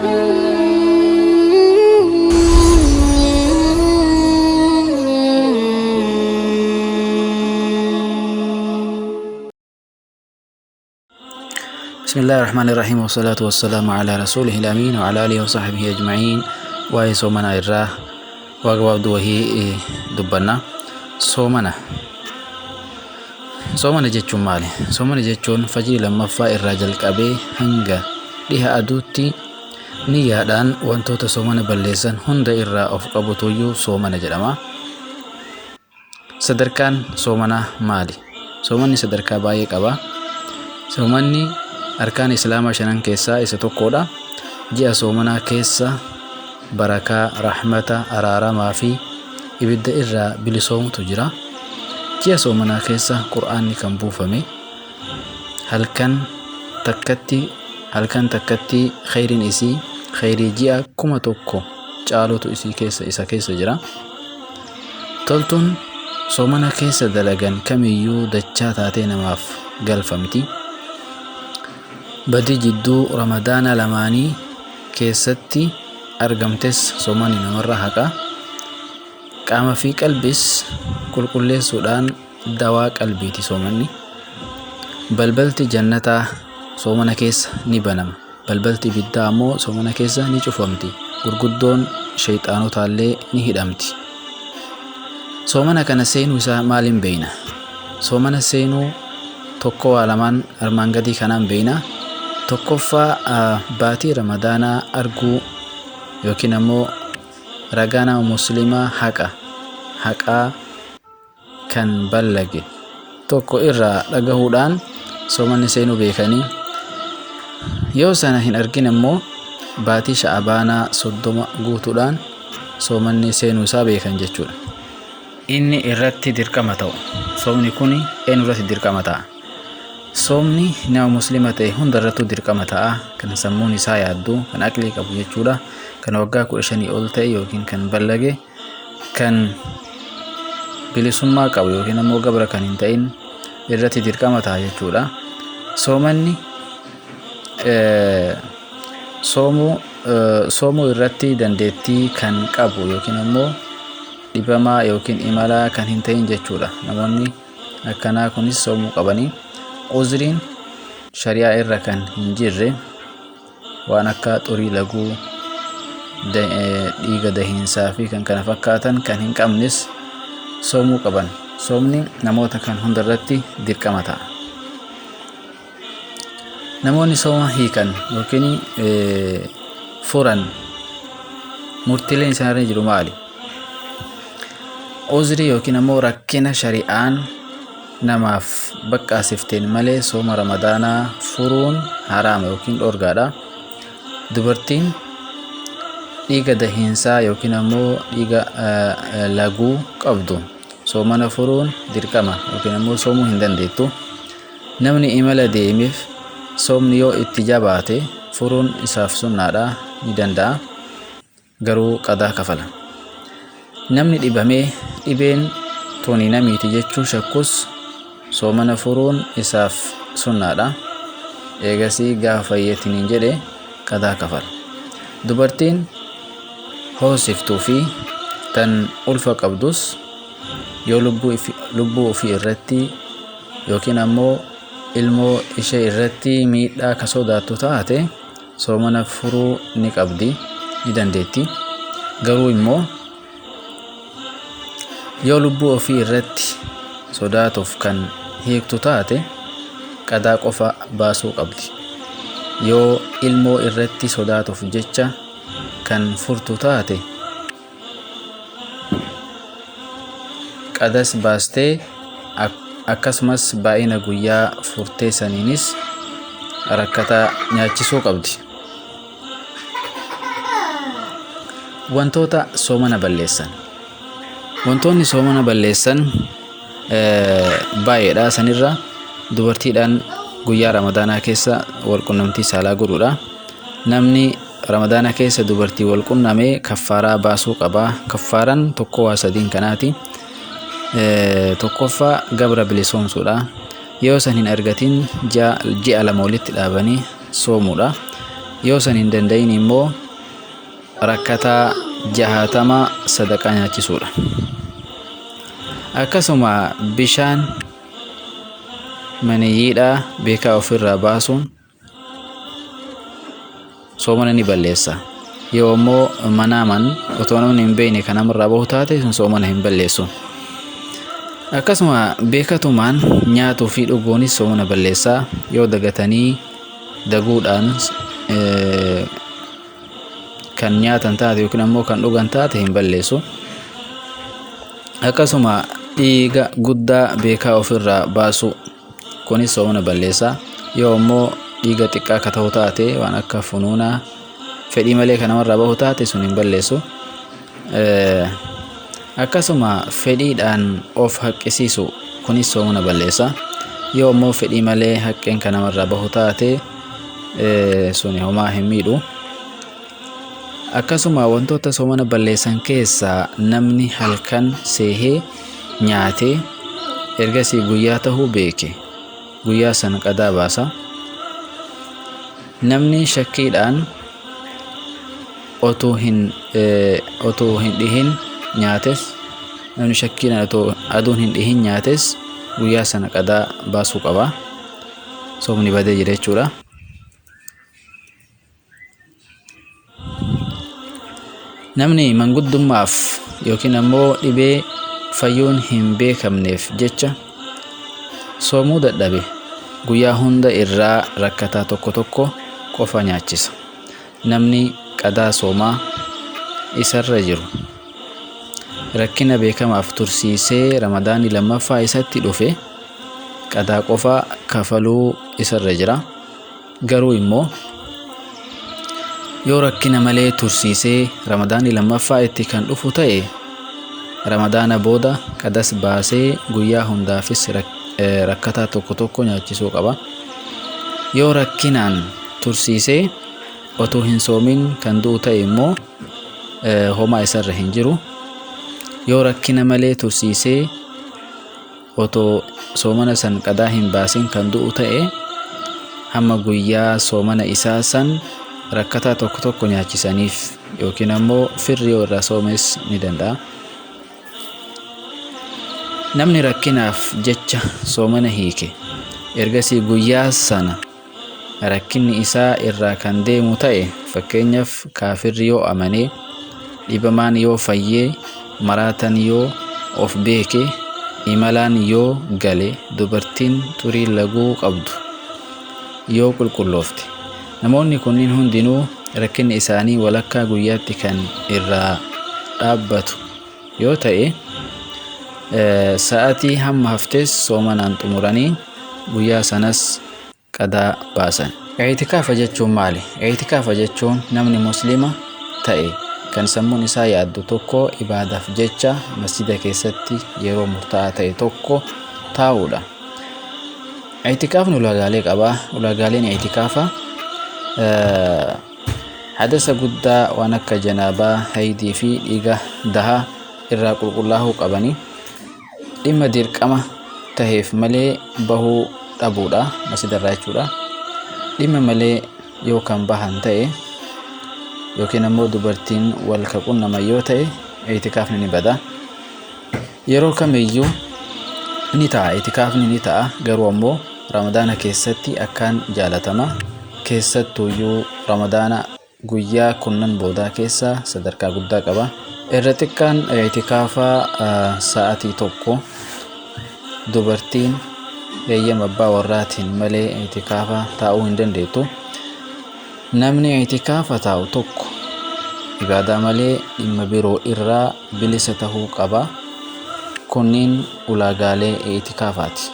بسم الله الرحمن الرحيم، والصلاة والسلام على رسوله الأمين وعلى آله وصحبه أجمعين. Waa'ee soomanaa irraa waa gabaabduu wahii dubbanna. Soomana. Soomana jechuun maali? Soomana jechuun fajrii lammaffaa irraa jalqabee hanga dhiha aduutti niyyaadhaan wantoota soomana balleessan hunda irraa of qabutuyyuu soomana jedhama. Sadarkaan soomanaa maali? Soomanni sadarkaa baay'ee qaba. Soomanni arkaan Islaamaa shanan keessaa isa tokkodha. Ji'a soomanaa keessa barakaa, rahmata, araaramaa fi ibidda irraa bilisoomutu jira. Ji'a soomanaa keessa Qur'aanni kan buufame. Halkan takkatti halkan takkatti kheyriin isii kheyrii ji'a 1000 caalutu isii keessa isa keessa jira. Toltuun soomana keessa dalagan kamiyyuu dachaa taatee namaaf galfamti. Badii jidduu Ramadaana lamaanii keessatti argamtes soomanni namarraa haqa. Qaama fi qalbiis qulqulleessuudhaan dawaa qalbiiti soomanni. Balbalti jannataa soomana keessa ni banama. Balbalti ibiddaa ammoo soomana keessa ni cufamti. Gurguddoon sheyxaanotaallee ni hidhamti. Soomana kana seenuu isaa maaliin beeyna? Soomana seenuu tokko waa lamaan armaan gadii kanaan beeyna. Tokkoffaa, baatii Ramadaanaa arguu yookiin ammoo ragaa nama muslimaa haqa haqaa kan ballage tokko irraa dhagahuudhaan soomanni seenuu beekanii, yoo sana hin argin ammoo baatii sha'abaanaa 30 guutuudhaan soomanni seenuu isaa beekan jechuudha. Inni irratti dirqama ta'u. Soomni kun eenyu irratti dirqama ta'a? Soomni nama muslima ta'e hunda irrattuu dirqama ta'a. Kan sammuun isaa yaaddu, kan aqlii qabu jechuudha. Kan waggaa 15 ol ta'e yookiin kan ballage, kan bilisummaa qabu yookiin ammoo gabra kan hin ta'in irratti dirqama ta'a jechuudha. Soomanni soomuu soomuu irratti dandeettii kan qabu yookiin ammoo dhibamaa yookiin imalaa kan hin ta'in jechuudha. Namoonni akkanaa kunis soomuu qabanii. Uzriin shari'aa irra kan hin jirre waan akka xurii laguu, dhiiga dahiinsaa fi kan kana fakkaatan kan hin qabnes soomuu qaban. Soomni namoota kan hunda irratti dirqama ta'a. Namoonni sooma hiikan yookiin furan murtiileen isaan irra jiru maali? Uzrii yookiin ammoo rakkina shari'aan namaaf baqqaasifteen malee sooma Ramadaanaa furuun haraama yookiin dhoorgaadha. Dubartiin dhiiga dahiinsaa yookiin ammoo dhiiga laguu qabdu soomana furuun dirqama yookiin ammoo soomuu hin dandeettu. Namni imala deemeef soomni yoo itti jabaate furuun isaaf sunnaadha, ni danda'a, garuu qadaa kafala. Namni dhibamee dhibeen tuni na miiti jechuu shakkus soomana furuun isaaf sunnaadha. Eegasii gaafa fayyeetiniin jedhe qadaa kafala. Dubartiin hoosiftuu fi tan ulfa qabdus yoo lubbuu ofii irratti yookiin ammoo ilmoo ishee irratti miidhaa ka sodaattu taate soomana furuu ni qabdi, ni dandeetti. Garuu immoo yoo lubbuu ofii irratti sodaatuuf kan hiiktu taate qadaa qofa baasuu qabdi. Yoo ilmoo irratti sodaatuuf jecha kan furtu taate qadas baastee akkasumas baay'ina guyyaa furtee saniinis rakkataa nyaachisuu qabdi. Wantoota soomana balleessan. Wantoonni soomana balleessan baay'eedha. Sanirra dubartiidhaan guyyaa Ramadaanaa keessa walqunnamtii saalaa godhuudha. Namni Ramadaana keessa dubartii wal qunname kaffaaraa baasuu qaba. Kaffaaran tokko waa sadiin kanaati. Tokkoffaa, gabra bilisoomsuudha. Yoo san hin argatin ji'a lama walitti dhaabanii soomuudha. Yoo san hin danda'in immoo rakkataa 60 sadaqaa nyaachisuudha. Akkasuma bishaan maniyyiidhaa beekaa ofirraa baasuun soomana ni balleessa. Yoo immoo manaaman otoo namni hin beekne kan namarraa bahu taate sun soomana hin balleessu. Akkasuma beekatumaan nyaatuu fi dhuguunis soomana balleessa. Yoo dagatanii daguudhaan kan nyaatan taate yookiin ammoo kan dhugan taate hin balleessu. Akkasuma dhiiga guddaa beekaa ofirraa baasu kunis soomana balleessa. Yoo ammoo dhiiga xiqqaa akka ta'u taate waan akka funuunaa fedhii malee kan namarraa bahu taate sun hin balleessu. Akkasuma fedhiidhaan of haqqisiisu kunis soomana balleessa. Yoo ammoo fedhii malee haqqeen kan namarraa bahu taate suni homaa hin miidhu. Akkasuma wantoota soomana balleessan keessaa namni halkan seehee nyaatee ergasii guyyaa tahuu beeke guyyaa san qadaa baasa. Namni shakkiidhaan otuu hin otuu hin dhihin nyaates namni shakkiidhaan otoo aduun hin dhihin nyaates guyyaa sana qadaa baasuu qaba. Soomni badee jira jechuudha. Namni manguddummaaf yookiin ammoo dhibee fayyuun hin beekamneef jecha soomuu dadhabe guyyaa hunda irraa rakkataa tokko tokko qofa nyaachisa. Namni qadaa soomaa isarra jiru rakkina beekamaaf tursiisee Ramadaanni lammaffaa isatti dhufe qadaa qofa kafaluu isarra jira. Garuu immoo yoo rakkina malee tursiisee Ramadaanni lammaffaa itti kan dhufu ta'e Ramadaana booda qadas baasee guyyaa hundaafis rakkataa tokko tokko nyaachisuu qaba. Yoo rakkinaan tursiisee otuu hin soomin kan du'u ta'e immoo homaa isarra hin jiru. Yoo rakkina malee tursiisee otoo soomana san qadaa hin baasin kan du'u ta'e hamma guyyaa soomana isaa san rakkataa tokko tokko nyaachisaniif yookiin ammoo firri yoo irraa soomes ni danda'a. Namni rakkinaaf jecha soomana hiike ergasii guyyaa sana rakkinni isaa irraa kan deemu ta'e fakkeenyaaf kaafirri yoo amanee, dhibamaan yoo fayyee, maraatan yoo of beeke, imalaan yoo gale, dubartiin xurii laguu qabdu yoo qulqulloofte. Namoonni kunniin hundinuu rakkinni isaanii walakkaa guyyaatti kan irraa dhaabbatu yoo ta'e sa'atii hamma haftes soomanaan xumuranii guyyaa sanas qadaa baasan. I'tikaafa jechuun maali? I'tikaafa jechuun namni muslima ta'e kan sammuun isaa yaaddu tokko ibaadaaf jecha masjida keessatti yeroo murtaa'aa ta'e tokko taa'uudha. I'tikaafni ulaagaalee qaba. Ulaagaaleen i'tikaafa hadasa guddaa waan akka janaabaa, haydii fi dhiiga dahaa irraa qulqullaa'uu qabani. Dhimma dirqama taheef malee bahuu dhabuudha masjida irraa jechuudha. Dhimma malee yoo kan bahan ta'e yookiin ammoo dubartiin wal ka qunnaman yoo ta'e i'tikaafni ni bada. Yeroo kamiyyuu ni ta'a i'tikaafni ni ta'a garuu ammoo Ramadaana keessatti akkaan jaalatama. Keessattuuyyuu Ramadaana guyyaa kunnan boodaa keessa sadarkaa guddaa qaba. Irra xiqqaan i'tikaafaa sa'atii tokko dubartiin eeyyama abbaa warraatiin malee i'tikaafa taa'uu hin dandeettu. Namni i'tikaafa taa'u tokko ibaadaa malee dhimma biroo irraa bilisa tahuu qaba. Kunniin ulaagaalee i'tikaafaati.